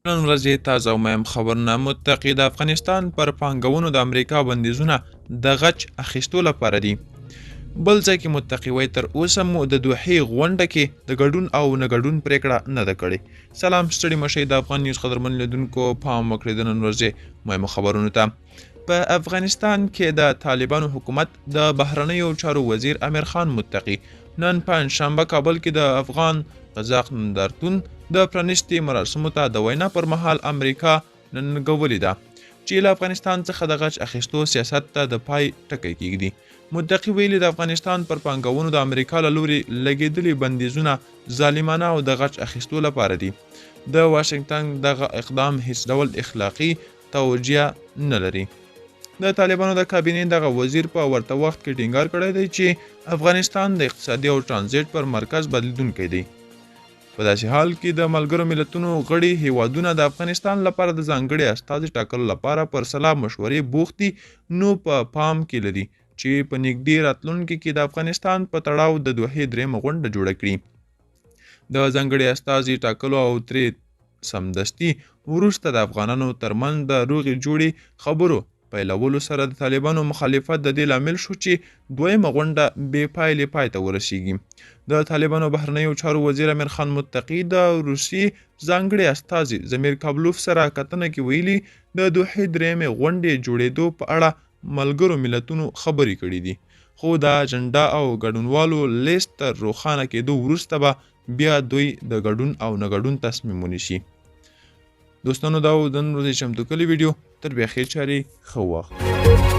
نن ورځې تازه او مهم خبرونه. متقي د افغانستان پر پانګونو د امریکا بندیزونه د غچ اخیستو لپاره دي. بل ځای کې متقي وایي تر اوسه مو د دوحې غونډه کې د ګډون او نه ګډون پرېکړه نه ده کړې. سلام، ستړي مشئ. د افغان نیوز قدرمن لیدونکو، پام وکړئ د نن ورځې مهمو خبرونو ته. په افغانستان کې د طالبانو حکومت د بهرنیو چارو وزیر امیر خان متقي نن پنجشنبه کابل کې د افغان قزاق نندارتون د پرانیستې مراسمو ته د وینا پر مهال امریکا ننګولې ده چې له افغانستان څخه د غچ اخیستو سیاست ته د پای ټکی کیږدي. متقي ویلي، د افغانستان پر پانګونو د امریکا له لوري لګېدلي بندیزونه ظالمانه او د غچ اخیستو لپاره دي. د واشنګټن دغه اقدام هیڅ ډول اخلاقي توجیه نه لري. د طالبانو د کابینې دغه وزیر په ورته وخت کې ټینګار کړی دی چې افغانستان د اقتصادي او ترانزیټ پر مرکز بدلیدونکی دی. په داسې حال کې د ملګرو ملتونو غړي هیوادونه د افغانستان لپاره د ځانګړي استازي ټاکلو لپاره پر سلا مشورې بوخت دي، نو په پام کې لري چې په نږدې راتلونکي کې د افغانستان په تړاو د دوحې درېیمه غونډه جوړه کړي. د ځانګړي استازي ټاکلو او ترې سمدستي وروسته د افغانانو ترمنځ د روغې جوړې خبرو پیلولو سره د طالبانو مخالفت د دې لامل شو چې دویمه غونډه بې پایلې پای ته ورسیږي. د طالبانو بهرنیو چارو وزیر امیر خان متقي د روسیې ځانګړي استازي ضمیر کابلوف سره کتنه کې ویلي، د دوحې درېیمې غونډې جوړېدو په اړه ملګرو ملتونو خبرې کړې دي، خو د اجنډا او ګډونوالو لیست تر روښانه کېدو وروسته به بیا دوی د ګډون او نه ګډون تصمیم ونیسي. دوستانو، دا و د نن ورځې چمتو کړې ویډیو. تر بیا ښې چارې، ښه وخت.